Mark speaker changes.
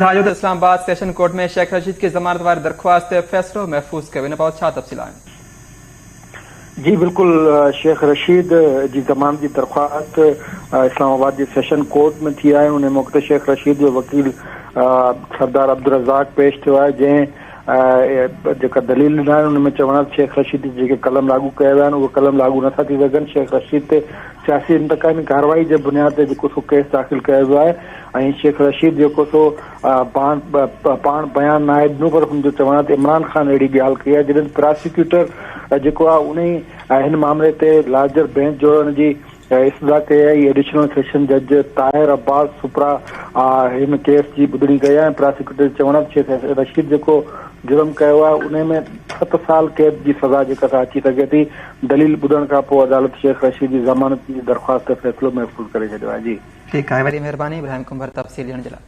Speaker 1: ٻڌايو ته اسلام آباد سيشن ڪورٽ ۾ شيخ رشيد کي ضمانت واري درخواست تي فيصلو محفوظ ڪيو ان بابت ڇا تفصيل آهن؟
Speaker 2: جي بلڪل شيخ رشيد جي ضمانت جي درخواست اسلام آباد جي سيشن ڪورٽ ۾ ٿي آهي ان موقعي تي شيخ رشيد جو وڪيل سردار عبدالرزاق پيش ٿيو آهي جنهن جيڪا دليل ڏنا آهن ان ۾ چوڻ آهي ته شيخ رشيد تي جيڪي قلم لاڳو ڪيا ويا آهن اهي قلم لاڳو نٿا ٿي سگهن شيخ رشيد تي سياسي انتقامي ڪارروائي جي بنياد تي جيڪو سو ڪيس داخل ڪيو ويو آهي ۽ شيخ رشيد جيڪو سو پاڻ پاڻ بيان ناهي ڏنو پر هن جو چوڻ آهي ته عمران خان اهڙي ڳالهه ڪئي آهي جڏهن پراسيڪيوٽر جيڪو آهي انهي هن مامري تي لارجر بينچ جوڙڻ جي استدعا ڪئي آهي ايڊيشنل سيشن جج طاهر عباس سپرا هن ڪيس جي ٻڌڻي ڪئي آهي ۽ پراسيڪيوٽر جو چوڻ آهي ته شيخ رشيد جيڪو جرم ڪيو آهي انهي ۾ ست سال قيد جي سزا جيڪا سا اچي سگهي ٿي دليل ٻڌڻ کان پوء عدالت شيخ رشيد جي ضمانت جي درخواست تي فيصلو محفوظ ڪري ڇڏيو آهي جي.
Speaker 1: ٺيڪ آهي وڏي مهرباني ابراهيم ڪنڀر تفصيل ڏيڻ جي لاء.